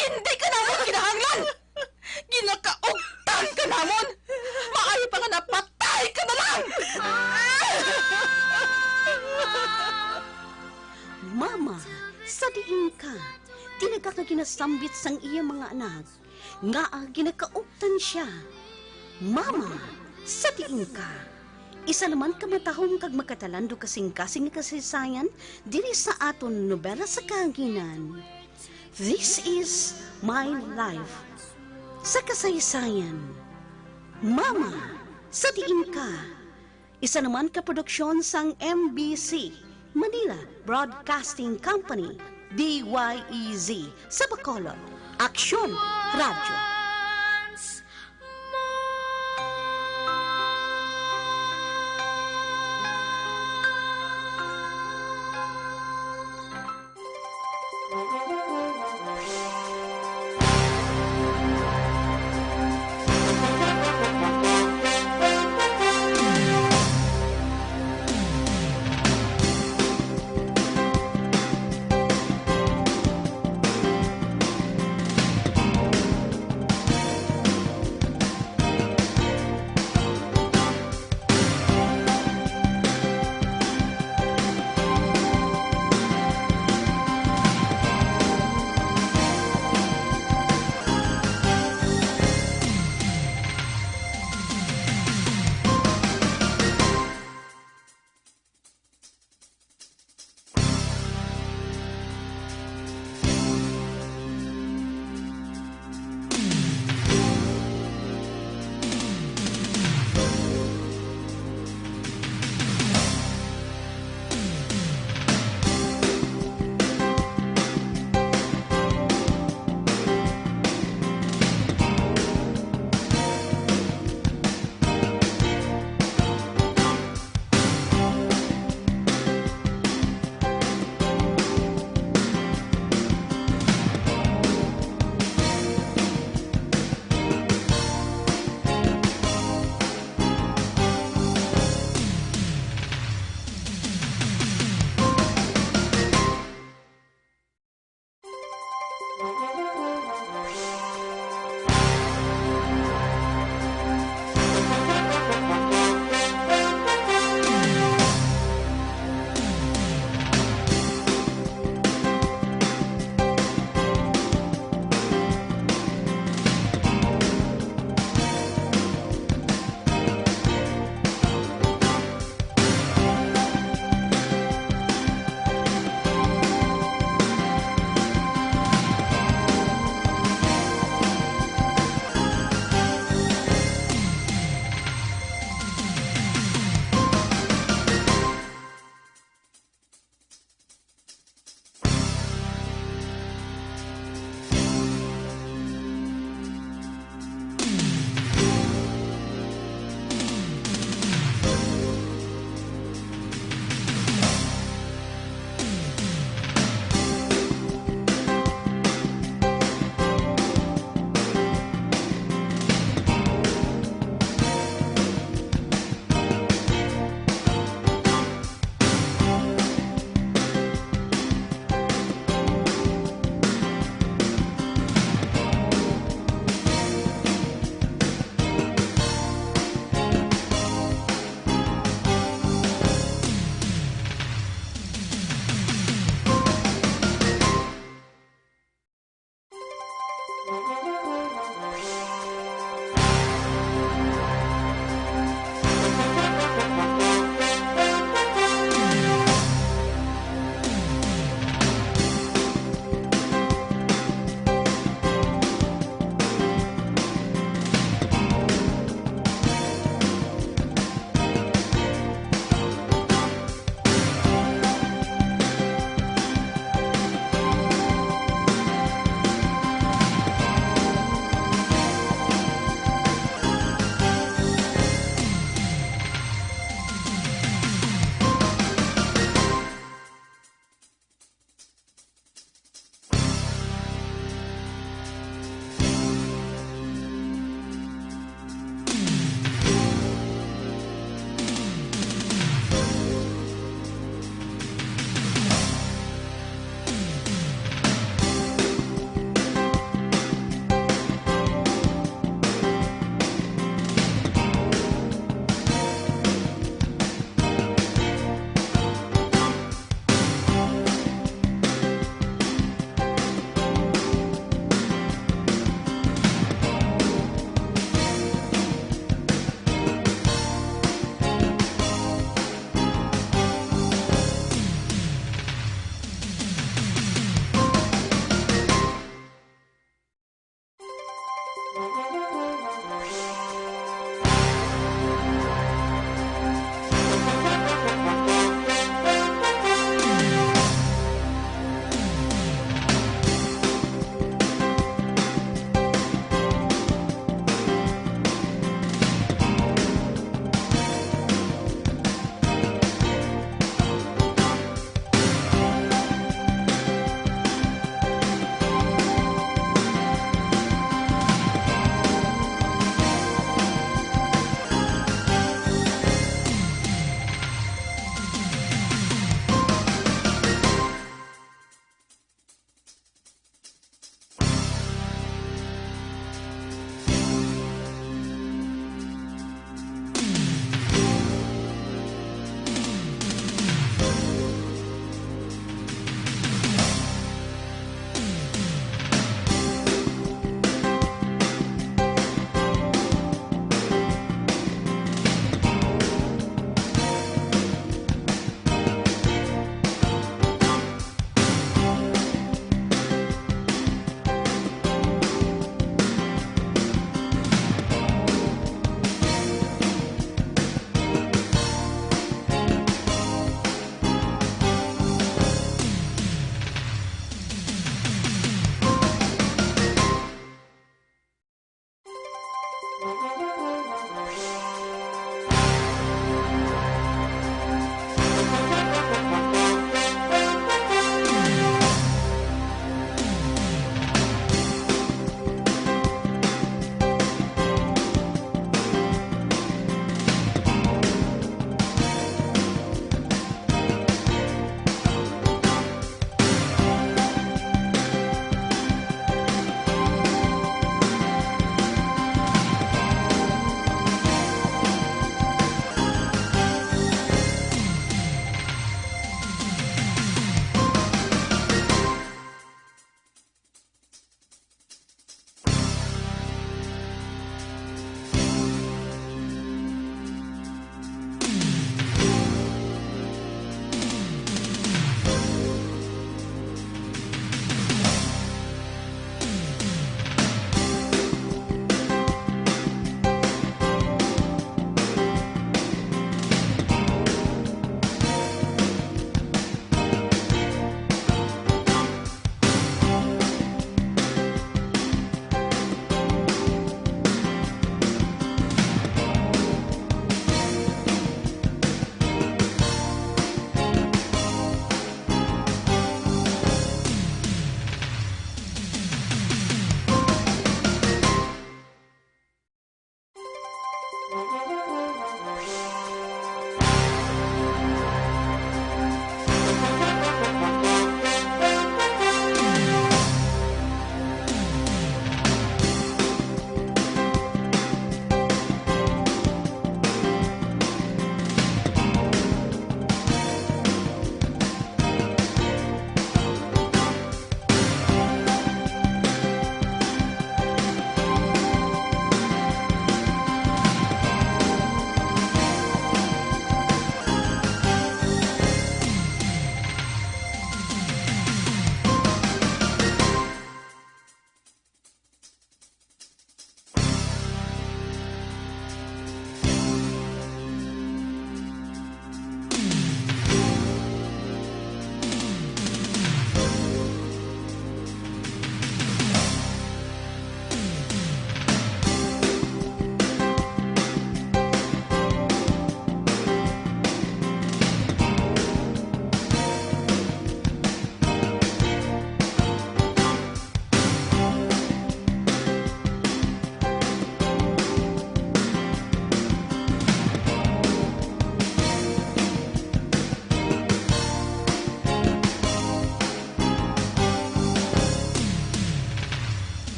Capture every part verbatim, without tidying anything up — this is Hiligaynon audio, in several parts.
Indi ka namon kinahanglan! Ginakaugtan ka namon! Maayo pa nga napatay ka na lang! Mama, sa diin ka? Tinaga ka ginasambit sang iya mga anak. Ngaa ginakaugtan sia? Mama, sa diin ka? Isa naman ka matahom kag makatalandog kasing-kasing nga kasaysayan diri sa aton nobela sa kahanginan. This is my life. Sa kasaysayan. Mama, sa diin ka? Isa naman ka produksyon sang M B C, Manila Broadcasting Company, D Y E Z, sa Bacolod. Aksyon Radyo.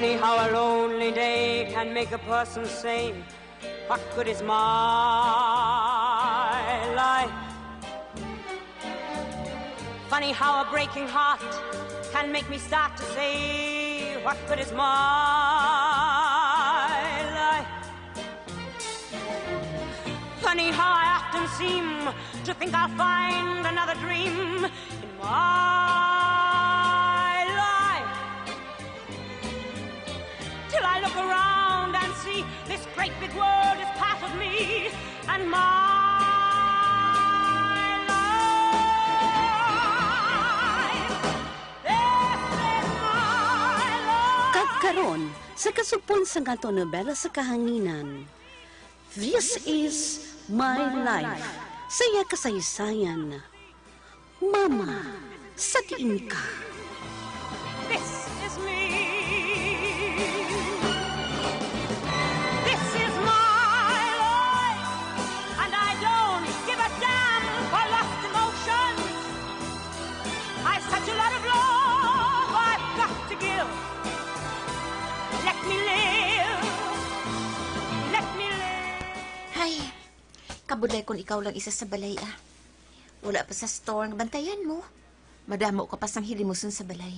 How a lonely day can make a person say, "What good is my life?" Funny how a breaking heart can make me start to say, "What good is my life?" Funny how I often seem to think I'll find another dream in my life. Till I look around and see this great big world is part of me and my life. This is my life. Kag karon, sa kasugpon sang aton nobela sa kahanginan, This is My Life, sa iya kasaysayan. Mama, sa diin ka? This is me. This is my life, and I don't give a damn for lost emotions. I've such a lot of love I've got to give. Let me live. Let me live. Hay, kabudlay kon ikaw lang isa sa balay, ah. Wala pa sa store nga bantayan mo. Madamo ka pa sang hilimuson sa balay.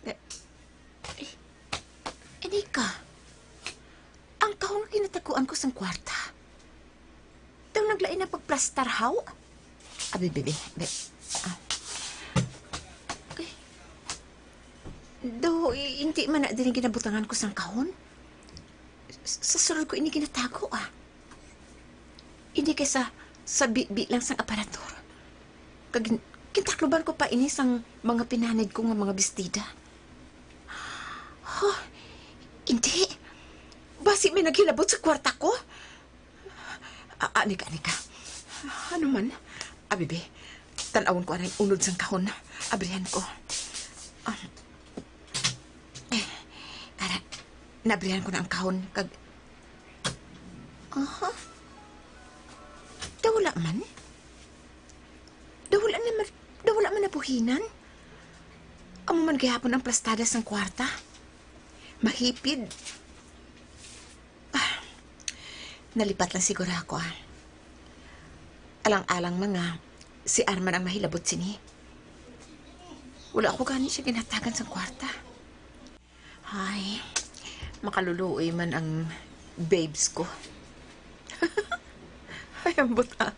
Eh, eh, Anika, ang kahon nga ginataguan ko sang kwarta. Daw naglain ang pagplastar, haw? Abi, bibi, bi-, ah. Ay. Daw, i-, hindi man na din ang ginabutangan ko sang kahon. S-, sa sulod ko ini ginatago, ah. Hindi kay sa, sa bi-, bi lang sang aparador. Kag gin-, gintakloban ko pa ini sang mga pinanid ko nga mga bestida. Huh, hindi. Basi may naghilabot sa kwarta ko. Ah, Anika, Anika. Ano man? Abi, bi, tan-awon ko anay unod sang kahon. Abrihan ko. Ah. Eh, ara, nabrihan ko na ang kahon. Kag, aha. Daw wala man. Daw wala na mar-, daw wala man nabuhinan. Amo man gihapon ang plastada sang kwarta. Mahipid. Ah, nalipat lang siguro ako, ah. Alang-alang man nga, si Arman ang mahilabot sini. Wala ako gani siya ginhatagan sang kwarta. Ay, makaluluoy man ang babes ko. Ay, ambot, ah.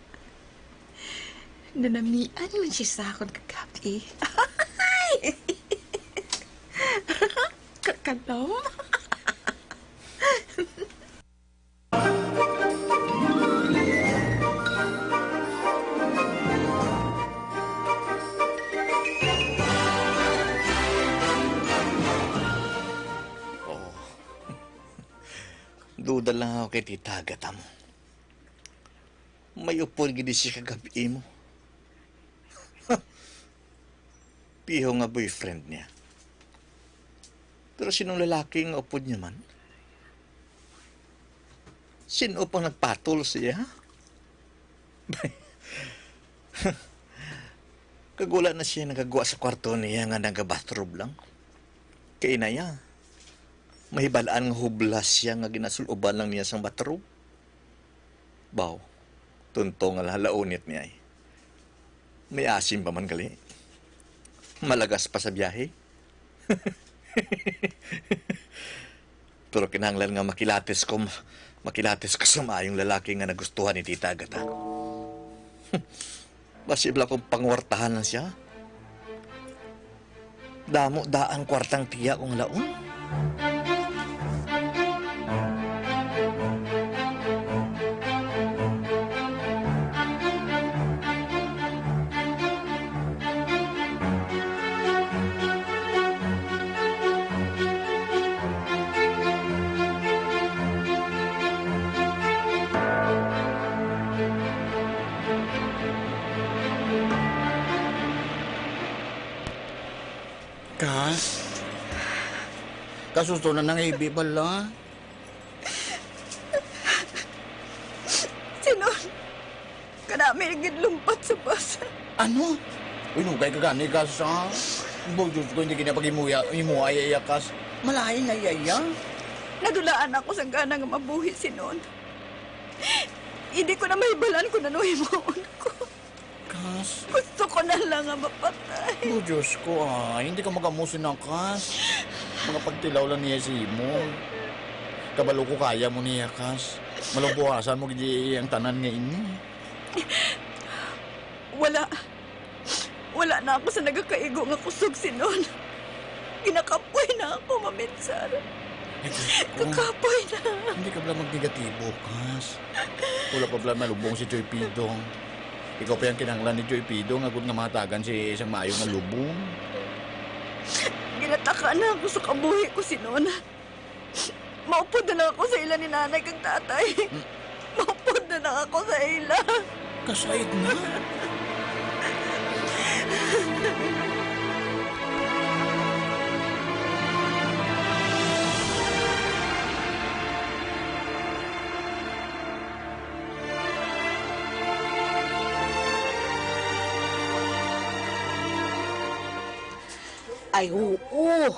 Nanamian man siya sa akon kagabi. Kakalom. Oh. Duda lang ako kay Tita Agata mo. May upod gid siya kagab-i mo. Piho nga boyfriend niya. Pero sinong lalaki nga upod niya man? Sin-o pang nagpatol siya? Kag wala na siya nagagwa sa kwarto niya nga naga-bathrobe lang. Kay inaya, mahibal-an nga hublas siya nga ginasul-uban lang niya sang bathrobe. Baw, tunto nga halaunit niya, eh. May asim pa man gali. Malagas pa sa biyahe. Pero kinahanglan nga makilatis ko, makilatis ko sa maayong lalaki nga nagustuhan ni Tita Agata. Basi bala kung pangwartahan lang siya. Damo daan kwartang tiya kong laon. Kas? Kasusto na nang ibi bala? Sinon, kadami gid lumpat sa bus. Ano? Uy, nugay ka gani, Kas, ha? Bo, Diyos ko, hindi ka na pag-imuya, imuha, iya, iya, Kas. Malain na, Yaya. Nadulaan ako sang gana nga mabuhi, Sinon. Hindi ko na mahibalan kung ano himuon ko. Kas? Gusto ko na lang nga mapatay. Oh, Diyos ko, ay. Hindi ka mag-amo sina, Kas. Mga pagtilaw lang niya si Imon. Kabalo ko kaya mo niya, Kas. Malubuhasan mo gid ang tanan nga ini. Wala. Wala na ako sa nagakaigo nga kusog, Sinon. Ginakapoy na ako, Maminsar. Ay, Diyos ko. Kakapoy na. Hindi ka bala magnegatibo, Kas. Wala pa bala malubong si Joy Pidong. Ikaw pa ang kinahanglan ni Joy Pidong, agud nga mahatagan si isang maayo nga lubong. Ginataka na ako sa kabuhi ko, Sinon. Maupod na lang ako sa ila ni nanay kag tatay. Hmm. Maupod na lang ako sa ila. Kasaid na. Ay, oo.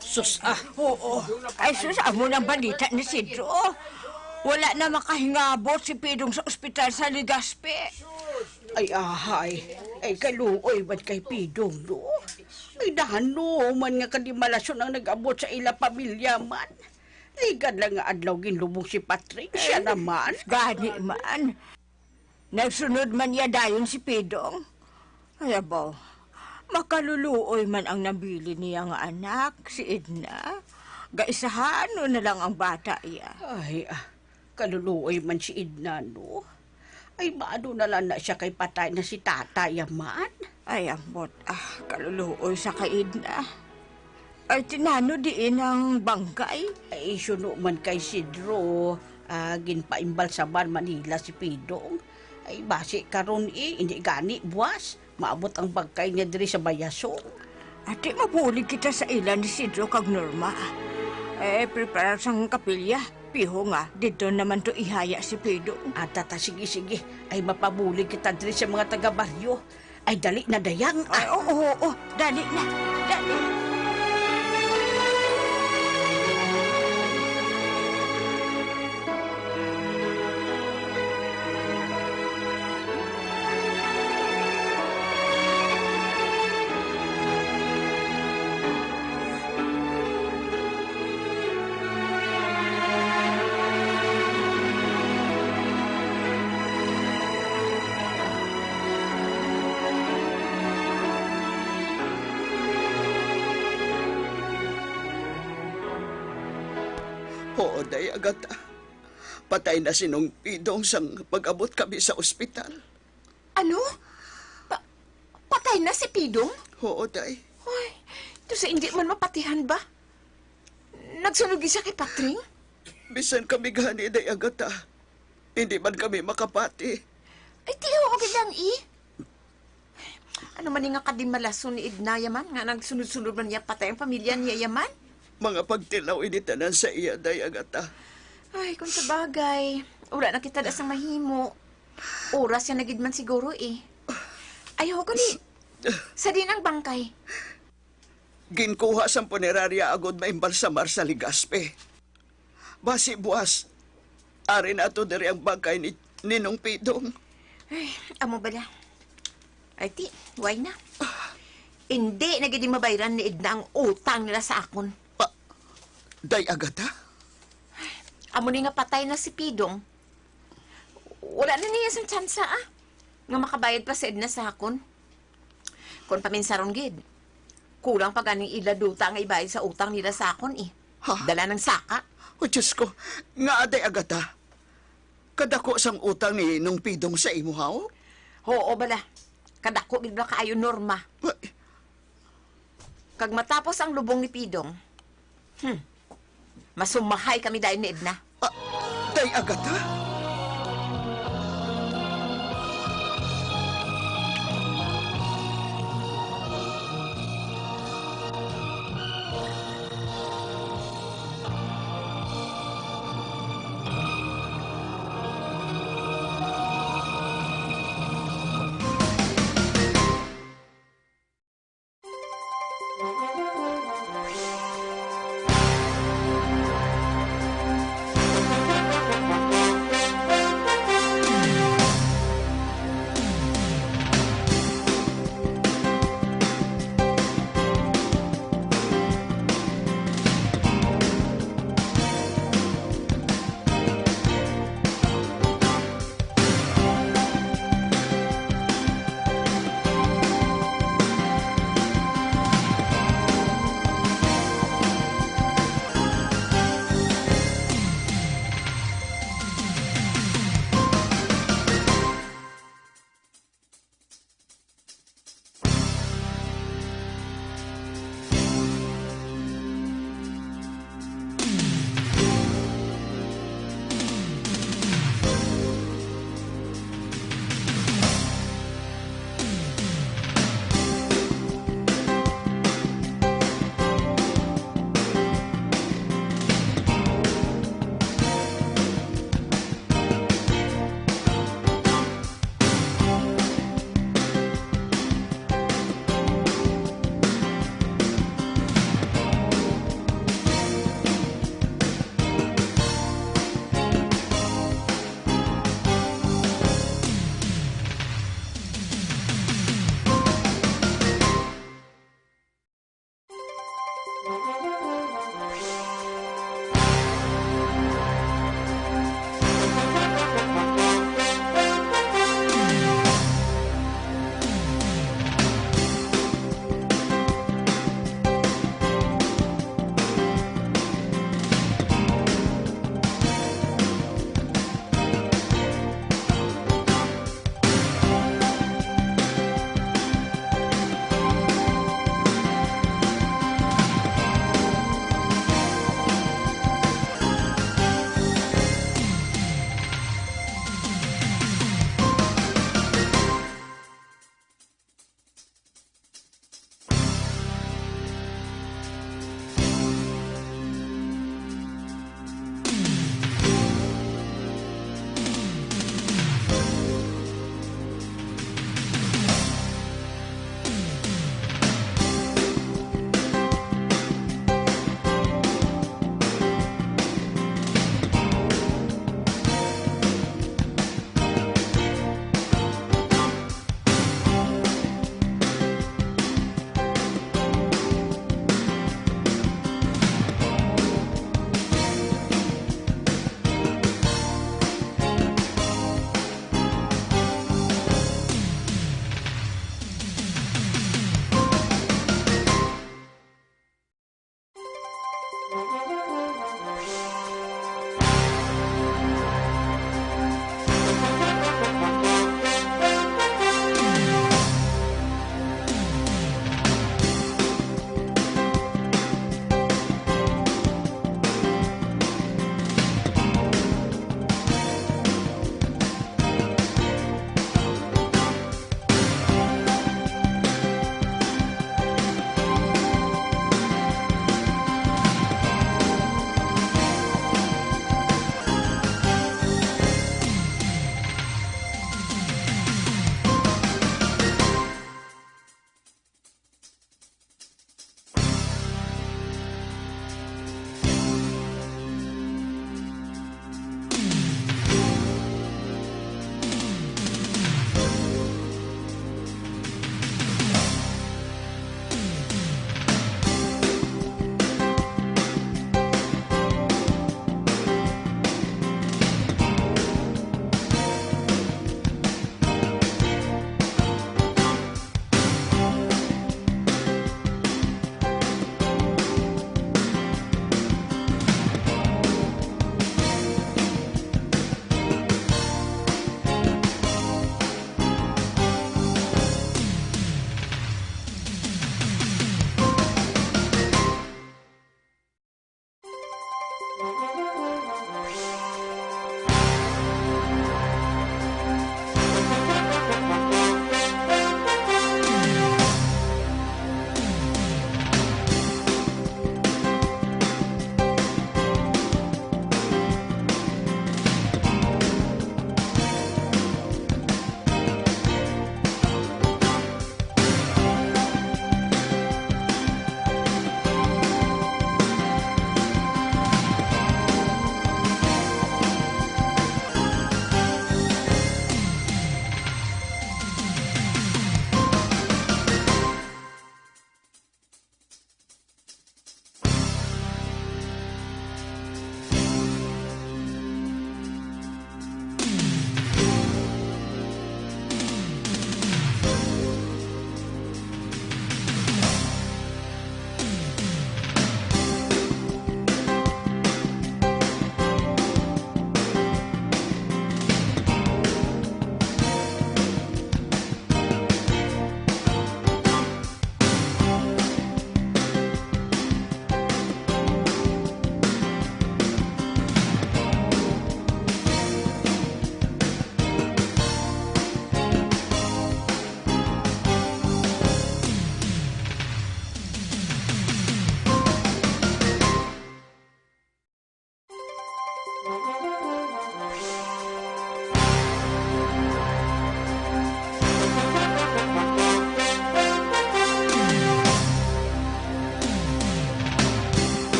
Sus, ah, oo. Ay, sus, amo nang balita ni Sidro. Wala na makahingabot si Pidong sa ospital sa Legazpi. Ay, ahay. Ay, kaluoy man kay Pidong, no? Ay, dahan no man nga kadimalason ang nag-abot sa ila pamilya man. Ligad lang nga adlaw ginlubong si Patrick. Siya naman. Gani man. Nagsunod man niya dayon si Pidong. Ay, abaw, makaluluoy man ang nabilin niya nga anak, si Edna. Gaisahanon na lang ang bata iya. Ay, ah, kaluluoy man si Edna, no? Ay, maano na lang na siya kay patay na si tatay, man? Ay, ambot, ah, kaluluoy sa kay Edna. Ay, tinano diin ang bangkay? Ay, suno man kay Sidro, ah, ginpaimbalsaman man nila si Pidong. Ay, basi karon, eh, hindi gani buwas maabot ang bangkay niya diri sa bayasong. Ati, mabulig kita sa ila ni Sidro kag Norma. Eh, preparar sang kapilya. Piho nga, didto naman to ihaya si Pidong. Ata ta, sige, sige. Ay, mapabulig kita diri sa mga taga-baryo. Ay, dali na, dayang. Ay, oo, oo, oo. Dali na. Dali. Oo, day, Agata. Patay na si Nong Pidong sang pag-abot kami sa ospital. Ano? Pa-, patay na si Pidong? Oo, day. Ay, to sa hindi man mapatihan ba? Nagsunod gid siya kay Patring? Bisan kami gani, day Agata, hindi man kami makapati. Ay, tiyo, okay lang, eh. Ano man ni nga kadimalason ni Edna yaman, nga nagsunod-sunod man niya patay ang pamilya niya yaman? Mga pagtilaw ini tanan sa iya, day Agata. Ay, kung sa bagay, wala na kita da sang mahimo. Oras yan na gid man siguro, eh. Ay, ho, gali. Sa din ang bangkay? Ginkuha sang punerarya agod maimbalsamar sa Legazpi. Basi buwas, ari na ato diri ang bangkay ni, ni Nong Pidong. Ay, amo bala. Ay, ti, why na? Hindi na gid mabayran ni Edna ang utang nila sa akon. Ah, day Agata? Amo ni nga patay na si Pidong. Wala na niya sang tsansa, ah, nga makabayad pa si Edna sa akon. Kon paminsaron gid, kulang pa ganing ila duta nga ibayad sa utang nila sa akon, eh. Ha? Dala ng saka. O, Diyos ko, nga, day Agata? Kadako sang utang ni Nong Pidong sa imo, haw? Oo, bala. Kadako gid bala kaayo, Norma. Wa- Kag matapos ang lubong ni Pidong, hmm, masumahay kami dayon ni Edna. Ah, day Agata?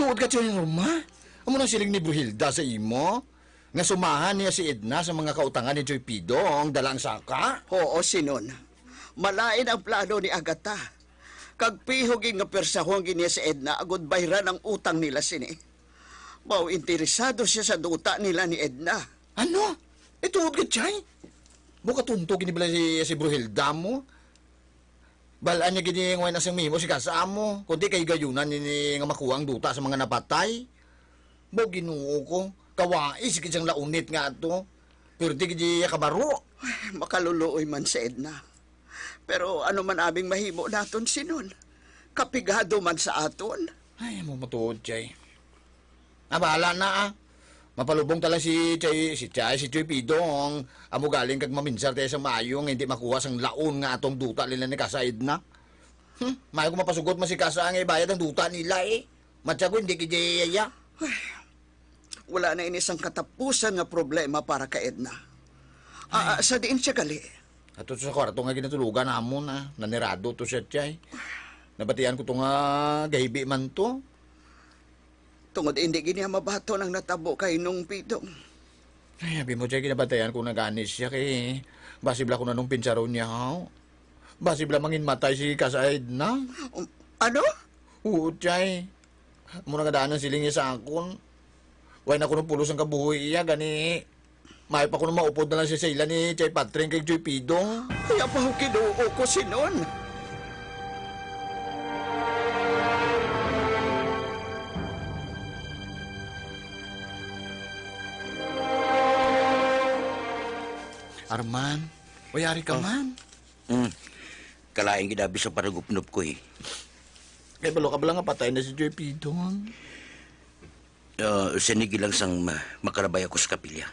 Tuod ka, Tyoy Norma? Amo nang siling ni Brunhilda sa imo? Nga sumahan niya si Edna sa mga kautangan ni Tyoy Pidong, dala ang saka? Oo, Sinon. Malain ang plano ni Agata. Kag pihog gid nga persahon gid niya si Edna agud bayran ang utang nila sini. Mao interesado siya sa duta nila ni Edna. Ano? Ituod ka, Chay? Mo katunto gini bala si, si Brunhilda mo? Bal-an niya gini nga wala na siyang mahimo si Kas-a mo, kundi kay gayunan nini nga makuha ang duta sa mga napatay. Mo, Ginoo ko, kawais gid sang launit nga ato. Pirti gid iya kabaro. Ay, makaluluoy man si Edna. Pero ano man aming mahimo naton, Sinon? Kapigado man sa aton. Ay, mo matuod, Chay. Ah, bahala na, ah. Mapalubong ta lang si Chay, si Chay, si Choy Pidong. Amo galing kag maminsar tayo sa maayo nga hindi makuha sang laon nga atong duta nila ni Kasa Edna. Hmm, maayo kung mapasugot man si Kasa nga ibayad ang duta nila, eh. Matya ko, hindi kay Jay iya. Ay, wala na ini sang katapusan nga problema para kay Edna. Ah, ah, sa diin siya gali? Ato sa kwarto nga ginatulugan namon, ah. Nanirado to siya, Chay. Nabatian ko to nga gahibi man to. Tungod hindi gid niya mabaton ang natabo kay Nong Pidong. Ay, abi mo, Chay, ginabatayan ko na gani siya kay basi bala ko na nung pinsaron niya, haw. Basi bala manginmatay si Kas-a Edna. Um, ano? Oo, Chay. Amo na nga daan ang siling niya sa akon. Way na kuno pulos ang kabuhi iya, gani maayo pa kuno maupod na lang siya sa ila ni Chay Patring kag Choy Pidong. Kaya pa ang kinuo ko, Sinon. Arman, uy, ari ka Oh. man. Hmm. Kalain gid abi sa panagupnop ko, eh. Kay balo ka bala nga patay na si Joy Pidong. Ah, sinigi lang sang ma-, makalabay ako sa kapilya.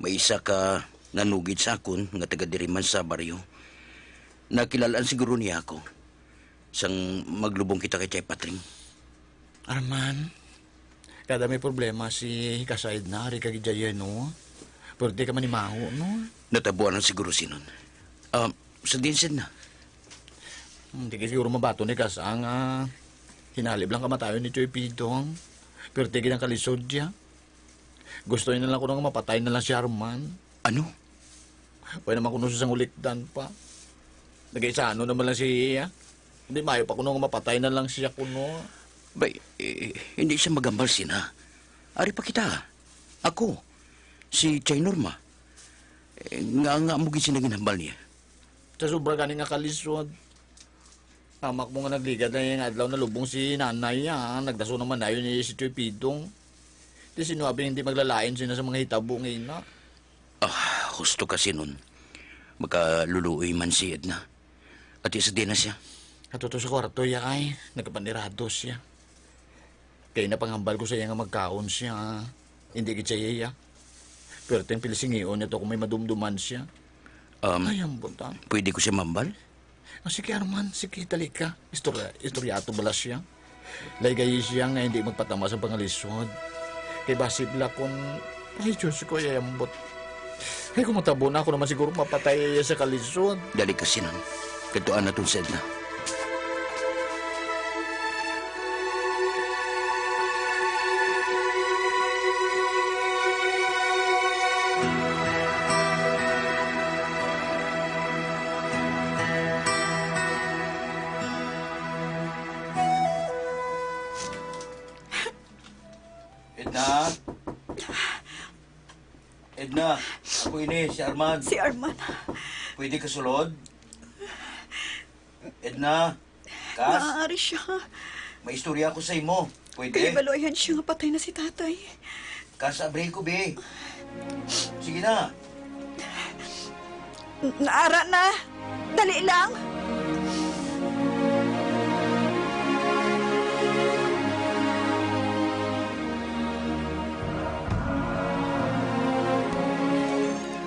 May isa ka nanugid sa akon nga taga diri man sa baryo. Nakilalaan siguro niya ako sang maglubong kita kay Chay Patring. Arman, kada may problema si Kasaid na, ari ka gid dyan, no? Pwerte ka manimaho, no? Natabuan lang siguro, Sinon. Ah, sa dinsid na. Hindi ka siguro mabato ni Kasa nga hinalib lang kamatayon ni Choy Pidong. Pwerte gid ang kalisod niya. Gusto niya na lang kuno nga mapatay na lang si Arman. Ano? Pwede naman kuno siya sang ulikdan pa. Nagaisano naman lang siya. Hindi mayo pa kuno nga mapatay na lang siya kuno. Bay, eh, hindi siya magambal sina. Ari pa kita. Ako, si Chay Norma. Eh, nga, nga mo gid sina ginhambal niya. Sa sobra gani nga kalisod. Amak mo nga nagligad na yung adlaw na lubong si nanay, ah. Nagdaso naman na yun ni si Choy Pidong. Di sino abi hindi maglalain sina sa mga hitabo nga ina. Ah, husto ka, Sinon. Makaluluoy man si Edna. Ati sa di na siya. Ato to sa kwarto, ya ay. Nagkapanirado siya. Kay napangambal ko sa iya nga magkaon siya, ah. Hindi gid siya iya. Pero ting pilisingion niya to kung may madumduman siya. Um, Ay, ambot, ah. Pwede ko siya mambal? Ah, sige, Arman. Sige, dali ka. Istorya, istorya ato bala siya. Lay gayi siya nga hindi magpatama sa pangalisod. Kay basi bala kun, ay, Diyos ko, ay, ambot. Ay, kung matabo na, ako naman siguro mapatay iya sa kalisod. Dali ka, Sinon. Kadtuan naton si Edna. Edna? Edna, ako ini, si Arman. Si Arman. Pwede ka sulod? Edna, Kas? Maaari siya. May istorya ako sa imo. Pwede? Kay balo-an siya nga patay na si tatay. Kas, abri ko, be. Sige na. N-, naara na. Dali lang.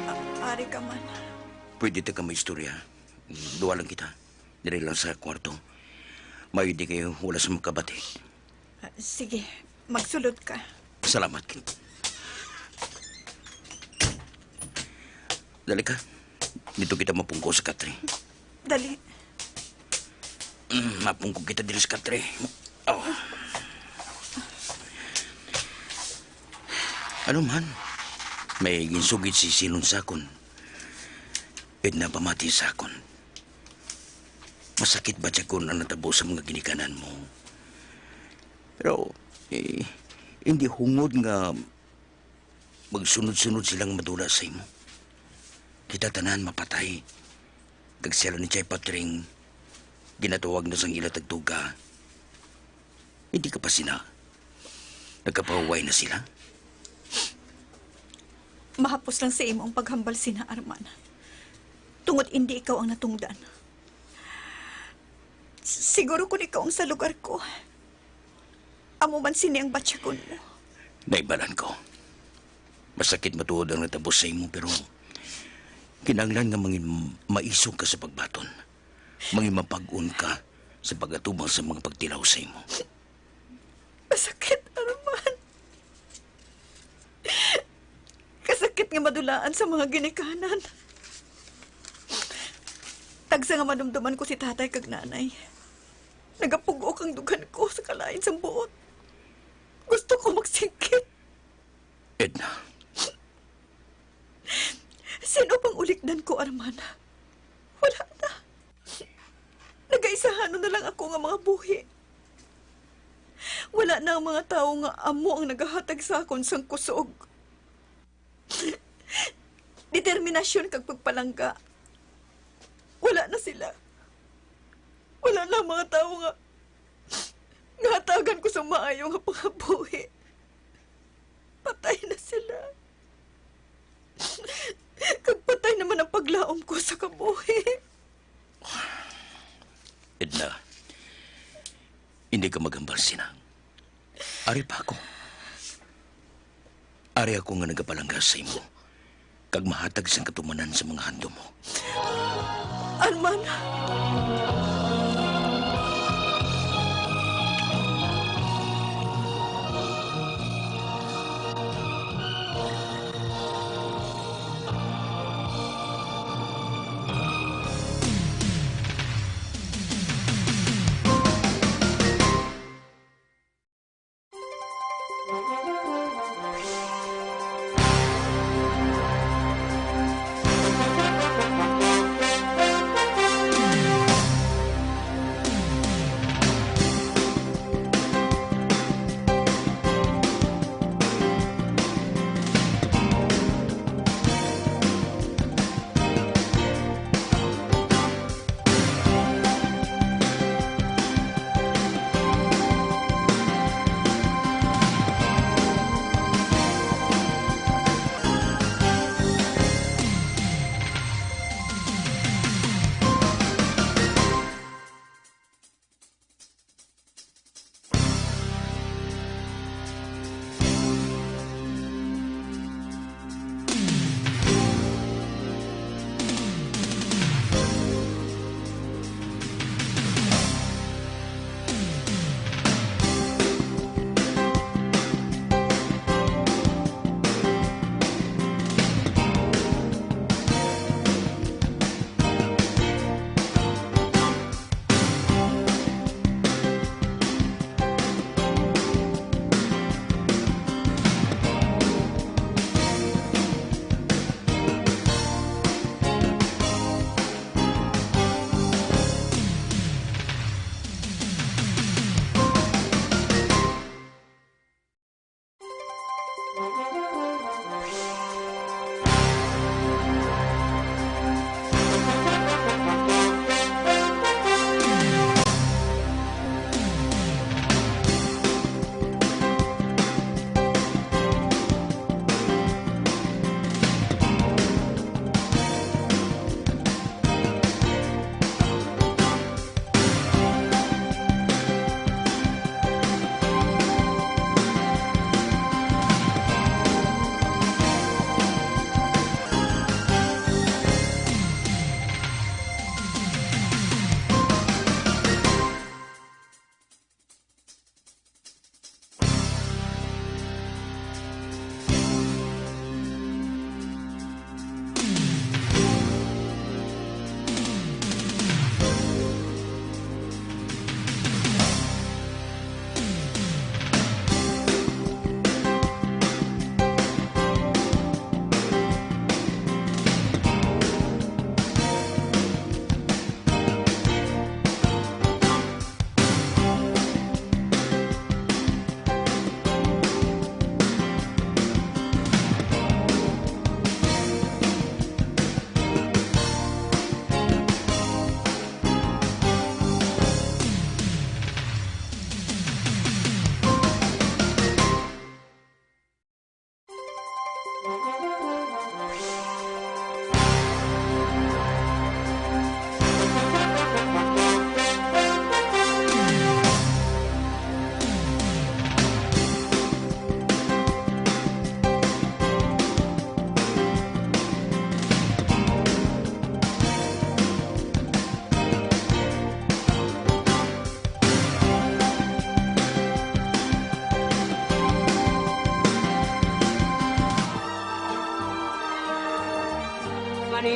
A-, ari ka man. Pwede ta ka maistorya. Duha lang kita. Diri lang sa kwarto. Maayo di kayo wala sa makabati. Ah, sige, magsulod ka. Salamat. Dali ka. Dito kita mapungko sa katre. Dali. Mm, mapungko kita diri sa katre. Oh. Ano man, may ginsugid si Sinon sa akon. Edna, pamati sa akon. Masakit batyakon ang natabo sa mga ginikanan mo. Pero, eh, hindi hungod nga magsunod-sunod silang madula sa imo. Kita tanan mapatay. Kag sila ni Chay Patring, ginatawag na sang ila tagduga. Hindi ka pa sina. Nagkapahuway na sila. Mahapos lang sa imo ang paghambal sina, Arman. Tungod indi ikaw ang natungdan. S-, siguro kung ikaw ang sa lugar ko, amo man sini ang batyagon mo. Naibalan ko. Masakit matuod ang natabo sa imo, pero kinahanglan nga mangin maisog ka sa pagbaton. Mangin mapag-on ka sa pag-atubang sa mga pagtilaw sa imo. Masakit, Arman. Kasakit nga madulaan sa mga ginikanan. Tagsa nga madumduman ko si tatay kag nanay, nagapugok ang dughan ko sa kalain sang buot. Gusto ko magsingkit. Edna. Sino pang ulikdan ko, Arman? Wala na. Nagaisahanon na lang ako nga mga buhi. Wala na ang mga tawo nga amo ang nagahatag sa akon sang kusog, determinasyon kag pagpalangga. Wala na sila. Wala na ang mga tawo nga, nga hatagan ko sa maayo nga pangabuhi. Patay na sila. Kag patay naman ang paglaom ko sa kabuhi. Edna, hindi ka maghambal sina. Ari pa ako. Ari ako nga nagapalangga sa imo, kag mahatag sang katumanan sa mga handom mo. Arman!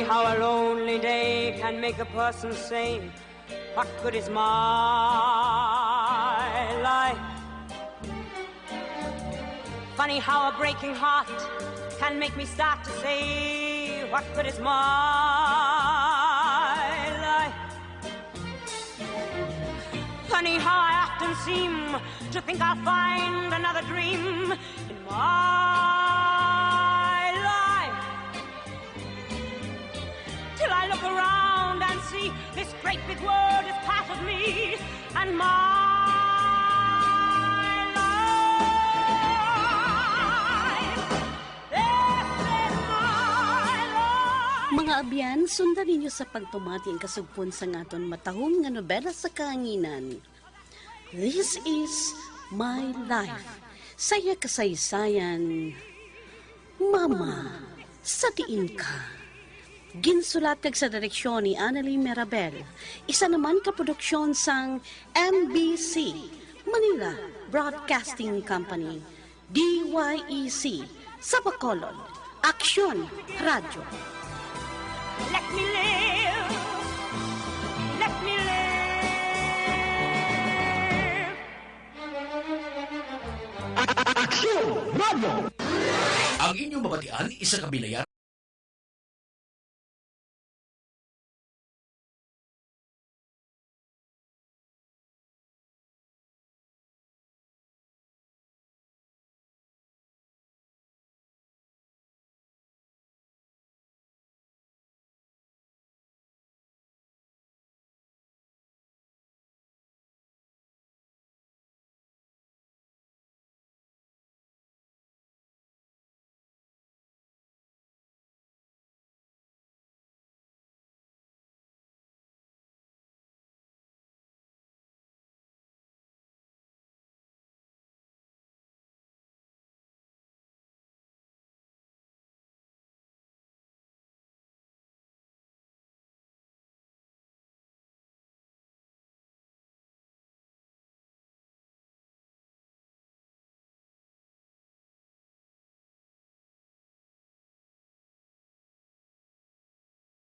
How a lonely day can make a person say, "What good is my life?" Funny how a breaking heart can make me start to say, "What good is my life?" Funny how I often seem to think I'll find another dream in my life. Till I look around and see this great big world is part of me and my life. This is my life. Mga abyan, sundan ninyo sa pagpamati ang kasugpon sang aton matahom nga nobela sa kahanginan. This is my life. Sa iya kasaysayan, Mama, sa diin ka? Ginsulat kag sa direksyon ni Annalie Mirabel. Isa naman ka produksyon sang M B C, Manila Broadcasting Company, D Y E C, sa Bacolod, Aksyon Radyo. Let me live. Let me live. Aksyon Radyo. Ang inyong mabatian, isa ka bilayan.